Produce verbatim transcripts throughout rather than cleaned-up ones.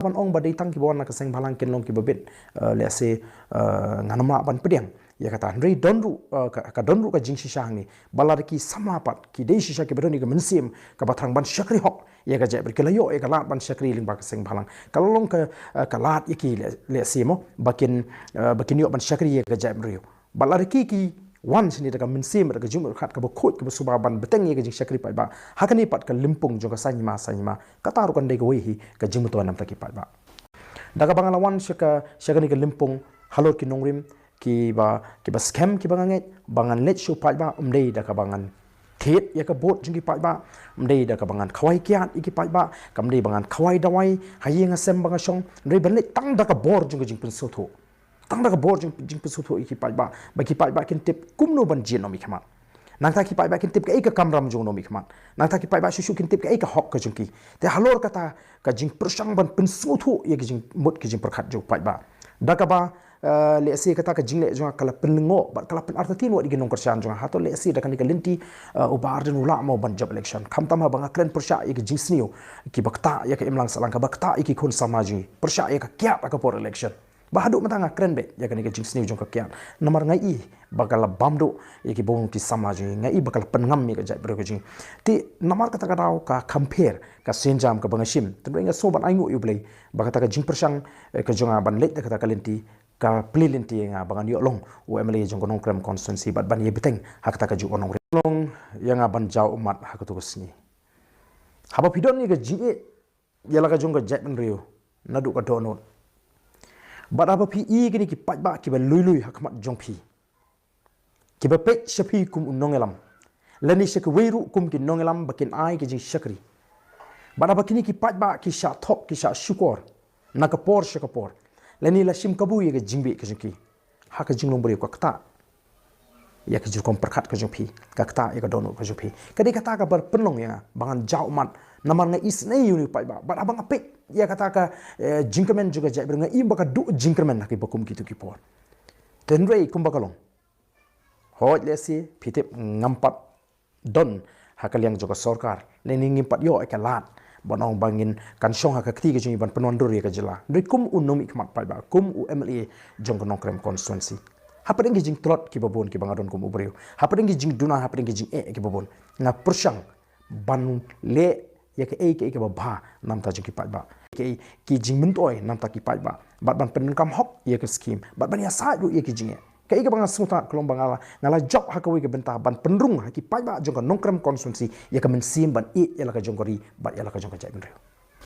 ban ong ba dei tang kiba wan na ka seng bhalang kin long kiba bit, eh, lehse, eh, ngan ym lah ban pdiang ïa kata. Hynrei don ruh, eh, ka, ka don ruh ka jingshisha hangne. Ba lada ki samla pat ki dei shisha kiba don ïa ka mynsiem kaba thrang ban shakri hok ïa ka jaitbynriew, ki la ïoh ïa ka lad ban shakri lyngba ka seng bhalang. Ka la long ka, eh, ka lad ïa ki leh, lehse mo, ba kin, eh, ba kin ïoh ban shakri ïa ka jaitbynriew. Bad lada ki ki wan shane da ka mynsiem, da ka jingmut kaba khuid, kaba suba ban bteng ïa ka jingshakri paidbah ha kane pat ka lympung jong ka saiñ hima, saiñ hima, kata ruh kan dei kawei hi ka jingmyntoi namar ki paidbah. Da kaba nga la wan sha ka, sha kane ka lympung halor ki nongrim kiba, kiba skhem kiba nga ngeit ba ngan leit sha u paidbah, ym dei da kaba ngan thied ïa ka vote jong ki paidbah, ym dei da kaba ngan khawai kiad ïa ki paidbah, kam dei ba ngan khawai dawai ha ïing ha sem ba nga shong, ym dei ban leit tang da ka bor jong ka jingpynsngewthuh. Tang da ka bor jing, jingpynsngewthuh ïa ki paidbah, ba ki paidbah kin tip kumno ban jin ong ïa ki khmat. Nangta ki paidbah kin tip kaei ka kamram jong u nongmihkhmat. Nangta ki paidbah shuh shuh kin tip kaei ka hok ka jong ki. Te halor kata ka jingpyrshang ban pynsngewthuh ïa ki jingmut ki jingpyrkhat jong u paidbah. Da kaba, eh, lehse kata ka jingleh jong nga ka la pynlyngngoh bad ka la pynartatien wat ïa ki nongkyrshan jong nga. Hato lehse da kane ka lynti, eh, u Bah Ardent u lah mo ban jop election. Khamtam haba nga kren pyrshah ïa ki jingsniew kiba ktah ïa ka imlang sahlang, kaba ktah ïa ki khun samla jong ngi. Pyrshah ïa ka kiad ha ka por election. Ba haduh mynta nga kren beit ïa kane ka jingsniew jong ka kiad. Namar nga i ba ka la bam duh ïa ki bun ki samla jong ngi, nga i ba ka la pynngam ïa ka jaitbynriew ka jong ngi. Te namar kata ka daw ka compare ka sienjam kaba nga shim. Te nga sngew ban ainguh ïa U Blei ba kata ka jingpyrshang, eh, ka jong nga ban leit da kata ka lynti ka plie lynti ïa nga ba ngan ïoh long u M L A jong ka Nongkrem constituency bad ban ïa bteng ha kata ka juh ka nongrim. Long ïa nga ban jaw ummat ha katu ka sngi. Haba phi don ïa ka jingeh ïa la ka jong ka jaitbynriew naduh ka dohnud. Bad haba phi i kine ki paidbah kiba lui lui ha khmat jong phi, kiba peit sha phi kum u nongïalam, lane sha kiwei ruh kum ki nongïalam ba kin ai ka jingshakri. Bad haba kine ki paidbah ki shah thok ki shah shukor na ka por sha ka por, lane la shim kabu ïa ka jingbieit ka jong ki, ha ka jinglong briew ka ktah ïa ka jingkhum pyrkhat ka jong phi, ka ktah ïa ka dohnud ka jong phi. Ka dei kata kaba pynlong ïa nga ba ngan jaw ummat namar nga isynei ïa une u paidbah. Bad haba nga peit ïa kata ka, eh, jingkyrmen jong ka jaitbynriew nga i ba ka duh jingkyrmen ha kiba kum kitu ki por. Te hynrei kumba ka long, hooid lehse phi tip ngam pat don ha ka liang jong ka sorkar, lane ngim pat ïoh ïa ka lad ban ong ba ngin kan shong ha ka kti ka jong ngi ban pynwandur ïa ka jylla. Hynrei kum u nongmihkhmat paidbah, kum u M L A jong ka Nongkrem constituency, hapdeng ki jingtlot kiba bun kiba nga don kum u briew, hapdeng ki jingduna, hapdeng ki jingeh kiba bun, nga pyrshang ban leh ïa kaei kaei kaba bha namar jong ki paidbah, kaei ki jingmyntoi namar ki paidbah, bad ban pyndonkam hok ïa ka skim, bad ban ïasaid ruh ïa ki jingeh. Kaei kaba nga sngewthuh ka long ba nga la, nga la jop ha kawei ka bynta ban pynrung ha ki paidbah jong ka Nongkrem constituency ïa ka mynsiem ban ïeit ïa la ka jong ka ri bad ïa la ka jong ka jaitbynriew.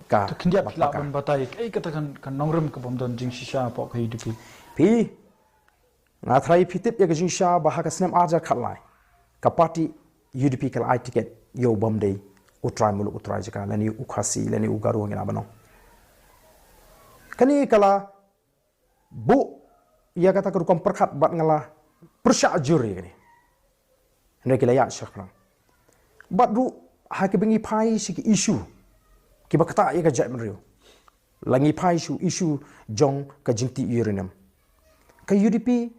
Ka, to khyndiat phi lah ban batai kaei kata ka, ka nongrim kabym don jingshisha hapoh ka U D P? Phi, nga tharai phi tip ïa ka jingshisha ba ha ka snem ar hajar khatlai ka party U D P ka la ai tiket ïa u bym dei u trai muluk u trai jaka, lane u Khasi lane u Garo, ngi lah ban ong. Kane ka la buh ïa kata ka rukom pyrkhat bad nga la pyrshah jur ïa kane. Hynrei ki la ïaid shaphrang. Bad ruh ha kaba ngi phai sha ki issue kiba ktah ïa ka jaitbynriew, la ngi phai sha u issue jong ka jingtih uranium, ka U D P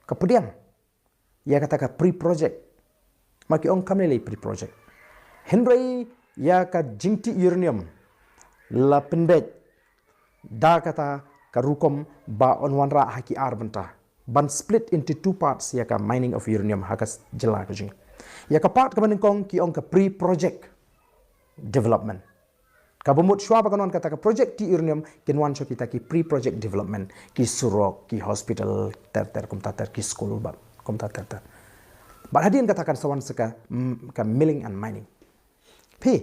ka pdiang ïa kata ka pre-project. Ma ki ong kam lei lei pre-project. Hynrei ïa ka jingtih uranium la pynbeit da kata ka rukom ba yn wanrah ha ki ar bynta, ban split into two parts ïa ka mining of uranium ha ka jylla ka jong ngi. Ïa ka part kaba nyngkong ki ong ka pre-project development. Kaba mut shuwa ba kan wan kata ka project tih uranium, kin wan shuh kita ki pre-project development, ki surok, ki hospital ter ter, kumta ter, ki school bad kumta ter ter. Bad hadien kata kan sa wan sa ka, mm, ka milling and mining. Phi,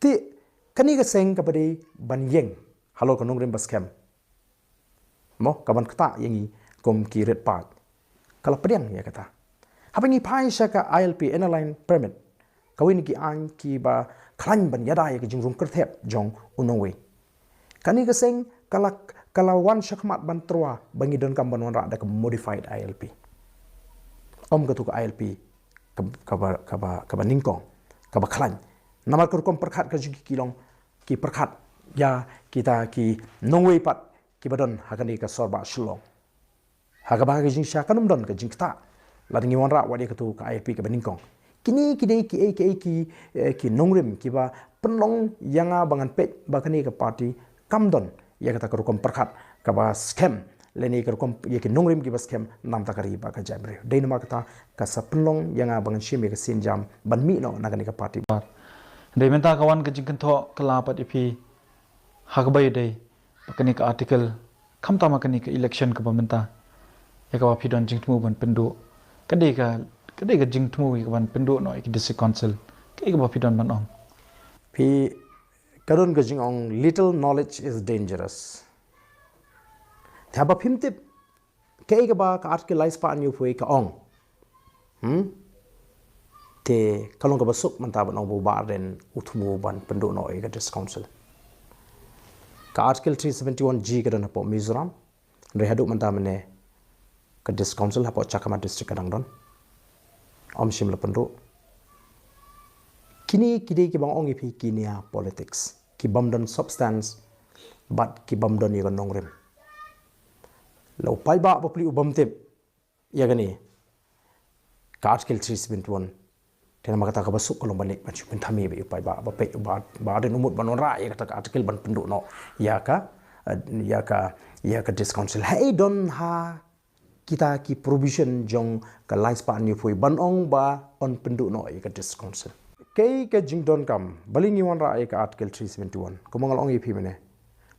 te kane ka seng kaba dei ban ïeng halor ka nongrim ba skhem, mo, kaban ktah ïa ngi kum ki rit paid, ka la pdiang ïa kata. Haba ngi phai sha ka I L P, Inner Line Permit, kawei na ki aiñ kiba khlaiñ ban ïada ïa ka jingrung kyrthep jong u nongwei. Kane ka seng ka la, ka la wan shakhmat ban tyrwa ba ngi donkam ban wanrah da ka modified I L P, ym katu ka I L P ka, kaba, kaba, kaba nyngkong, kaba khlaiñ. Namar ka rukom pyrkhat ka jong ki ki long ki pyrkhat ïa kita ki nongwei pat kiba don ha kane ka sor bah Shillong. Ha kaba ha ka jingshisha kan ym don ka jingktah lada ngi wanrah wat ïa katu ka I L P kaba nyngkong. Kine ki dei kiei kiei ki, eh, ki nongrim kiba pynlong ïa nga ba ngan peit ba kane ka party kam don ïa kata ka rukom pyrkhat kaba skhem, lane ka rukom ïa ki nongrim kiba skhem namar ka ri bad ka jaitbynriew. Dei namar kata ka sa pynlong ïa nga ba ngan shim ïa ka sienjam ban mih noh na kane ka party. Dei mynta ka wan ka jingkynthoh ka la pat ïa phi ha kaba ïadei bad kane ka article, khamtam ha kane ka election kaba mynta, ïa kaba phi don jingthmu ban pynduh. Ka dei ka, ka dei ka jingthmu ïa ka ban pynduh noh ïa ka district council. Kaei kaba phi don ban ong? Phi, ka don ka jingong, little knowledge is dangerous. Te haba phim tip kaei kaba ka article lai spah hynñiew phew ka ong, hmm? Te ka long kaba suk mynta ban ong ba u Bah Ardent u thmu ban pynduh noh ïa ka district council. Ka article three seventy-one G ka don hapoh Mizoram. Hynrei haduh mynta mynne ka district council hapoh Chakhama district ka dang don. Ym shym la pynduh. Kine ki dei kiba nga ong ïa phi ki nia politics, ki bym don substance bad ki bym don ïa ka nongrim. La u paidbah bapli u bym tip ïa kane ka article three seventy-one. Te namar kata kaba suk ka long ban leit ban shu pynthame bad u paidbah ba peit u Bah, Bah Ardent u mut ban wanrah ïa kata ka article ban pynduh noh ïa ka, eh, ïa ka, ïa ka district council. Haei don ha kita ki provision jong ka lai spah hynñiew phew ban ong ba yn pynduh noh ïa ka district council? Kaei ka jingdonkam balei ngi wanrah ïa ka article three seventy-one? Kumba nga la ong ïa phi mynne,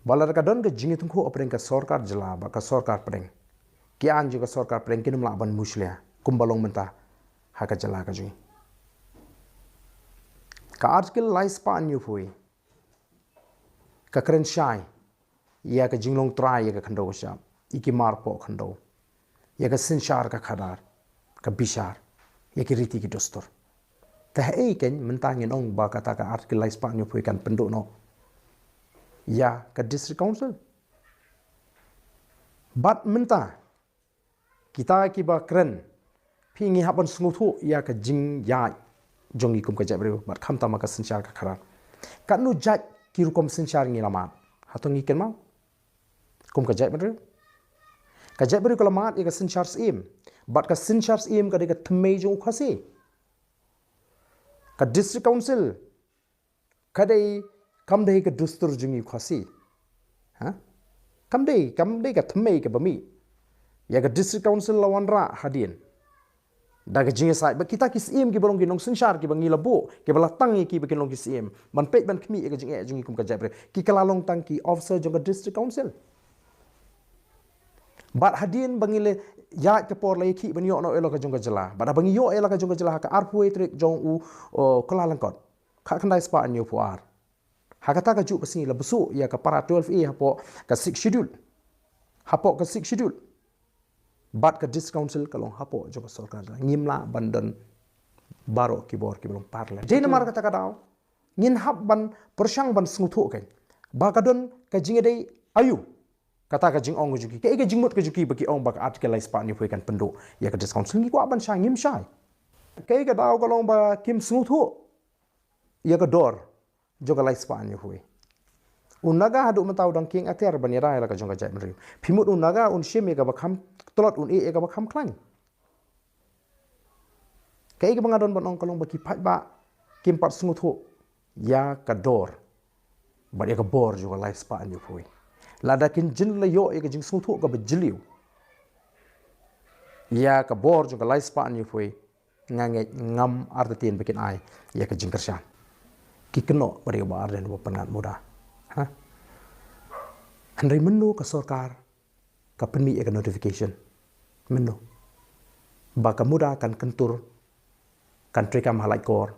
ba lada ka don ka jingïatyngkhuh hapdeng ka sorkar jylla bad ka sorkar pdeng, ki aiñ jong ka sorkar pdeng kin ym lah ban mushlia kumba long mynta ha ka jylla ka jong ngi. Ka article lai spah hynñiew phew ka kren shai ïa ka jinglong trai ïa ka khyndew ka shyiap, ïa ki mar poh khyndew, ïa ka synshar ka khadar, ka bishar, ïa ki riti ki dustur. Te haei keiñ mynta ngin ong ba kata ka article lai spah hynñiew phew kan pynduh noh ïa ka district council? Bad mynta kita kiba kren, phi, ngi hap ban sngewthuh ïa ka jingïaid jong ngi kum ka jaitbynriew bad khamtam ha ka synshar ka khadar. Katno jait ki rukom synshar ngi la mad? Hato ngi kynmaw kum ka jaitbynriew? Ka jaitbynriew ka la mad ïa ka synshar syiem, bad ka synshar syiem ka dei ka thymmei jong u Khasi. Ka district council ka dei, kam dei ka dustur jong ngi u Khasi. Ha? Kam dei, kam dei ka thymmei kaba mih. Ïa ka district council la wanrah hadien da ka jingïasaid ba kita ki syiem kiba long ki nongsynshar kiba ngi la buh, kiba la tang ïa ki ba kin long ki syiem, ban peit ban khmih ïa ka jingeh jong ngi kum ka jaitbynriew, ki ka la long tang ki officer jong ka district council. Bad hadien ba ngi la ïaid ka por la ïakhih ban ïoh noh ïa la ka jong ka jylla. Bad haba ngi ïoh ïa la ka jong ka jylla ha ka arphew wei tarik jong u, uh, Kyllalyngkot, khatkhyndai spah hynñiew phew ar. Ha kata ka juh ka sngi la bsuh ïa ka para twelve A hapoh ka Sixth Schedule. Hapoh ka Sixth Schedule. Bad ka District Council ka long hapoh jong ka sorkar. Ngim lah ban don baroh ki bor kiba long parallel. Dei namar kata ka daw ngin hap ban pyrshang ban sngewthuh keiñ ba ka don ka jingïadei aïu kata ka jingong ka jong ki, kaei ka jingmut ka jong ki ba ki ong ba ka Article lai spah hynñiew phew kan pynduh ïa ka District Council. Ngi kwah ban shai, ngim shai. Kaei ka daw ka long ba kim sngewthuh ïa ka dor jong ka lai spah hynñiew phew. U Naga haduh mynta u dang kieng atiar ban ïada ïa la ka jong ka jaitbynriew. Phi mut u Naga un shim ïa kaba kham tlot, un ïeh ïa kaba kham khlaiñ? Kaei kaba nga don ban ong ka long ba ki paidbah kim pat sngewthuh ïa ka dor bad ïa ka bor jong ka lai spah hynñiew phew. Lada kin jin la ïoh ïa ka jingsngewthuh kaba jylliew ïa ka bor jong ka lai spah hynñiew phew, nga ngeit ngam artatien ba kin ai ïa ka jingkyrshan. Ki kynnoh ba dei u Bah Ardent uba pynngat muda. Ha? Hynrei mynno ka sorkar ka pynmih ïa ka notification? Mynno? Ba ka muda kan kyntur, kan treikam ha Laitkor,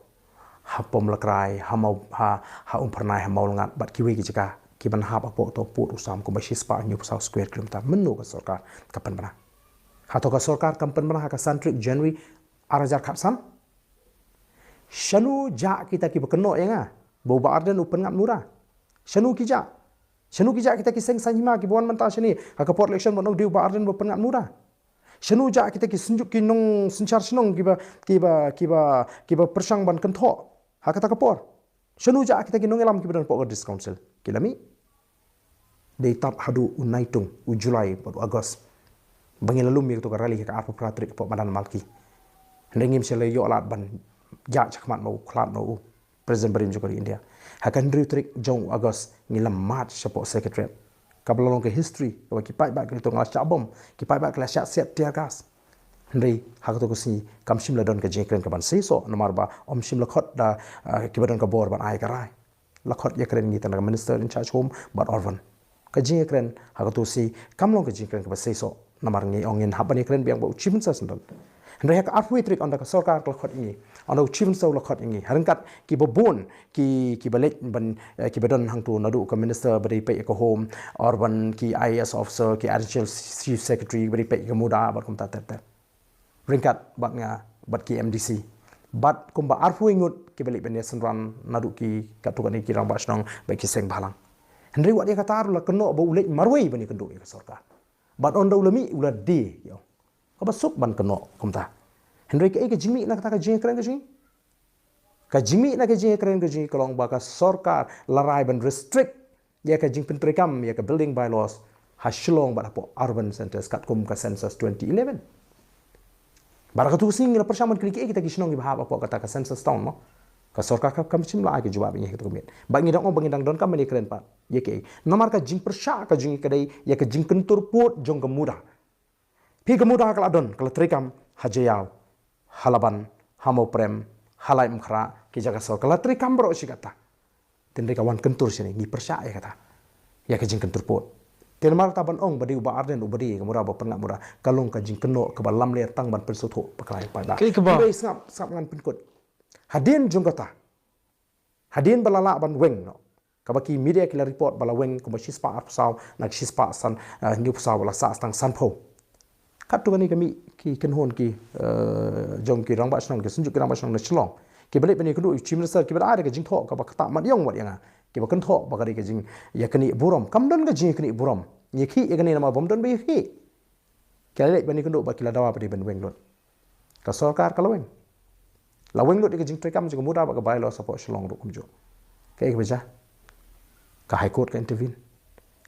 ha Pomlakrai, ha Maw, ha, ha Umphyrnai, ha Mawlyngad bad kiwei ki jaka kiban hap hapoh to pud u sam kumba shi spah hynñiew phew saw square kilometer. Mynno ka sorkar ka pynbna? Hato ka sorkar kam pynbna ha ka san tarik January ar hajar khatsan? Shano jah kita kiba kynnoh ïa nga ba u Bah Ardent u pynngat muda? Shano ki jah? Shano ki jah kita ki seng saiñ hima kiba wan mynta shane ha ka por election ban ong dei u Bah Ardent ba pynngat muda? Shano jah kita ki synjuk, ki nongsynshar shnong kiba, kiba, kiba, kiba pyrshang ban kynthoh ha kata ka por? Shano jah kita ki nongïalam kiba don hapoh ka District Council? Ki la mih. Dei tad haduh u Naitung, u July bad u August ba ngi la lum ïa kato ka rally ha ka arphew phra tarik hapoh Madan Malki. Hynrei ngim shym la ïoh lad ban ïaid shakhmat ma u khlad ma u President barim jong ka ri India. Ha ka hynriew tarik jong u August ngi la march shapoh Secretariat. Kaba la long ka history, kaba ki paidbah ki la ïathuh nga la shah bom, ki paidbah ki la shah siat tear gas. Hynrei ha kato ka sngi kam shym la don ka jingkren kaban seisoh, namar ba ym shym la khot da, ah, kiba don ka bor ban ai ka rai. La khot ïakren ngi tang da ka Minister in charge Home bad Urban. Ka jingkren ha kato ka sngi kam long ka jingkren kaba seisoh, namar ngi ong ngin hap ban ïakren biang bad u Chief Minister shen don. Hynrei ha ka arphew tarik ynda ka sorkar ka la khot ïa ngi, ynda u Chief Minister u la khot ïa ngi, ha ryngkat kiba bun ki, kiba leit ban, eh, kiba don hangto, naduh ka Minister ba dei peit ïa ka Home, Urban, ki I A S officer, ki Additional Chief Secretary ba dei peit ïa ka MUDA bad kumta ter ter. Ryngkat bad nga, bad ki M D C, bad kumba arphew ngut kiba leit ban ïasynran naduh ki katto katne ki rangbah shnong bad ki seng bhalang. Hynrei wat ïa kata ruh la kynnoh ba u leit marwei ban ïakynduh ïa ka sorkar. Bad ynda u la mih u la die, ïa, kaba suk ban kynnoh kumta. Hynrei kaei ka jingmih na kata ka jingkren ka jong ngi? Ka jingmih na ka jingkren ka jong ngi ka long ba ka sorkar la rai ban restrict ïa ka jingpyntreikam ïa ka building bylaws ha Shillong bad hapoh urban centres katkum ka census twenty eleven. Bad ha kato ka sngi ngi la pyrshang ban kylli kiei kita ki shnong kiba hap hapoh kata ka census town, mo. Ka sorkar ka, kam shym la ai ka jubab ïa ngi ha kato ka miet. Bad ngi dang ong ba ngi dang donkam ban ïakren pat ïa kiei. Namar ka jingpyrshah ka jong ngi ka dei ïa ka jingkyntur pud jong ka MUDA. Phi, ka MUDA ka la don, ka la treikam ha Jaïaw, ha Laban, ha Mawprem, ha Laitumkhrah, ki jaka sor, ka la treikam baroh shi katta. Te hynrei ka wan kyntur shane, ngi pyrshah ïa kata, ïa ka jingkyntur pud. Te namar kata ban ong ba dei u Bah Ardent uba die, ka MUDA ba pynngat MUDA, ka long ka jingkynnoh kaba lamler tang ban pynsngewthuh bakla ïa u paidbah. Kaei kaba? Hynrei sngap, sngap, ngan pynkut. Hadien jong kata, hadien ba la lah ban weng noh, kaba ki media ki la report ba la weng kumba shispah arphew saw na shispah san, eh, hynñiewphew saw, ba la sah tang sanphew. Katto katne ka mih ki kynhun ki, eh, jong ki rangbah shnong, ki synjuk ki rangbah shnong na Shillong, kiba leit ban ïakynduh ïa u Chief Minister, kiba la ai da ka jingthoh kaba ktah mat ïong wat ïa nga, kiba kynthoh ba ka dei ka jingïaknieh burom. Kam don ka jingïaknieh burom. Ngi ïakhih ïa kane namar bym don ba ïakhih. Ki la leit ban ïakynduh bad ki la dawa ba dei ban weng lut. Ka sorkar ka la weng. La weng lut ïa ka jingtreikam jong ka MUDA bad ka bylaws hapoh Shillong ruh kumjuh. Kaei kaba jia? Ka High Court ka intervene.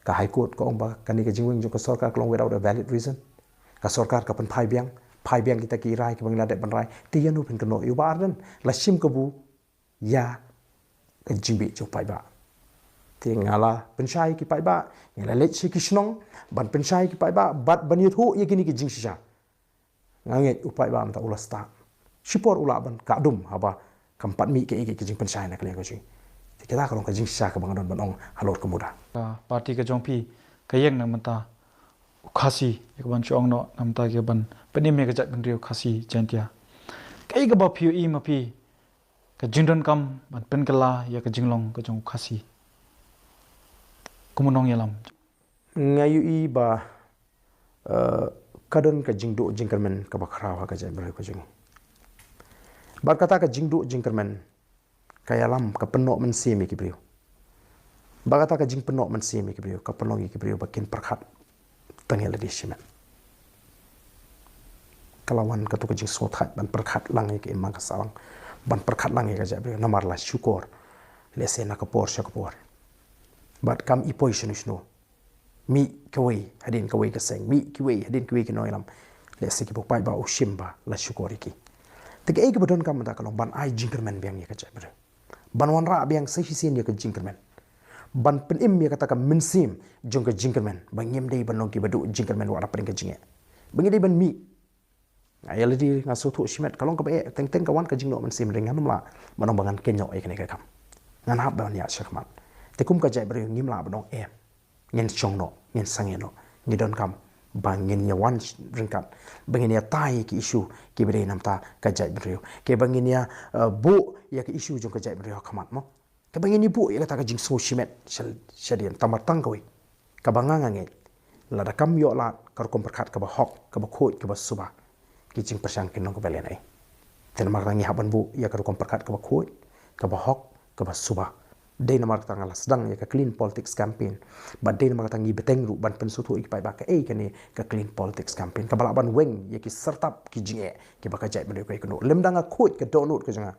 Ka High Court ka ong ba kane ka jingweng jong ka sorkar ka long without a valid reason. Ka sorkar ka pynphai biang, phai biang kita ki rai kiba ngi la dep ban rai. Te ïano phin kynnoh? Ïa u Bah Ardent. La shim kabu ïa ka jingbieit jong u paidbah. Te nga la pynshai ki paidbah, nga la leit sha ki shnong ban pynshai ki paidbah bad ban ïathuh ïa kine ki jingshisha. Nga ngeit u paidbah mynta u la stad. Shipor u lah ban kah dum haba kam pat mih kaei kaei ka jingpynshai na ka liang ka jong ngi. Te kata ka long ka jingshisha kaba nga don ban ong halor ka MUDA. Ka party ka jong phi ka ïeng na ka bynta u Khasi, ïa kaban shu ong noh, na ka bynta kaban pynim ïa ka jaitbynriew Khasi Jaiñtia. Kaei kaba phi ïohi ma phi ka jingdonkam ban pynkylla ïa ka jinglong ka jong u Khasi kum u nongïalam? Nga ïohi ba, eh, ka don ka jingduh jingkyrmen kaba khraw ha ka jaitbynriew ka jong ngi. Bad kata ka jingduh jingkyrmen ka ïalam, ka pynnoh mynsiem ïa ki briew. Bad kata ka jingpynnoh mynsiem ïa ki briew ka pynlong ïa ki briew ba kin pyrkhat tang ïa lade shimet. Ka la wan kato ka jingsngewthait ban pyrkhat lang ïa ka imlang ka sahlang, ban pyrkhat lang ïa ka jaitbynriew namar la shukor, lehse na ka por sha ka por. Bad kam i poi shano shano, mih kawei hadien kawei ka seng, mih kiwei hadien kiwei ki nongïalam, lehse kiba u paidbah u shim ba la shukor ïa ki. Te kaei kaba donkam mynta ka long ban ai jingkyrmen biang ïa ka jaitbynriew, ban wanrah biang sa shisien ïa ka jingkyrmen, ban pynim ïa kata ka mynsiem jong ka jingkyrmen, ba ngim dei ban long kiba duh jingkyrmen wat hapdeng ka jingeh, ba ngi dei ban mih. Nga ïa lade nga sngewthuh shimet ka long kaba eh, teng teng ka wan ka jingnoh mynsiem, hynrei ngan ym lah ban ong ba ngan kynnoh ïa kane ka kam. Ngan hap ban ïaid shakhmat. Te kum ka jaitbynriew ngim lah ban ong em, ngin shong noh, ngin sangeh noh. Ngi donkam ba ngin ïa wan ryngkat, ba ngin ïa tai ïa ki issue kiba dei na bynta ka jaitbynriew, kiba ngin ïa, eh, buh ïa ki issue jong ka jaitbynriew ha khmat, mo. Kaba ngin ïa buh ïa kata ka jingsngew shimet sha, shadien, tang mar tang kawei. Kaba nga nga ngeit, lada kam ïoh lad ka rukom pyrkhat kaba hok, kaba khuid, kaba suba, ki jingpyrshang kin long kaba lehnohei. Te namar kata ngi hap ban buh ïa ka rukom pyrkhat kaba khuid, kaba hok, kaba suba. Dei namar kata nga la sdang ïa ka Clean Politics Campaign. Bad dei namar kata ngi bteng ruh ban pynsngewthuh ïa ki paidbah kaei kane ka Clean Politics Campaign, kaba lah ban weng ïa ki syrtap ki jingeh kiba ka jaitbynriew ka ïakynduh. Lymda nga khuid ka dohnud ka jong nga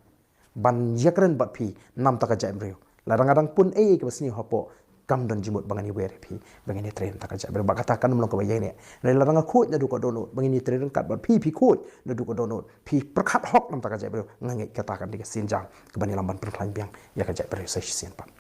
ban ïakren bad phi na bynta ka jaitbynriew, lada nga dang pun ei ei kaba sniew hapoh, kam don jingmut ba ngan ïawer ïa phi ba ngin ïatrei na bynta ka jaitbynriew. Bad kata kan ym long kaba ïaineh. Hynrei lada nga khuid naduh ka dohnud ba ngin ïatrei ryngkat bad phi, phi khuid naduh ka dohnud, phi pyrkhat hok na bynta ka jaitbynriew, nga ngeit kata kan dei ka sienjam kaban ïalam ban pynkhlaiñ biang ïa ka jaitbynriew sa shisien pat.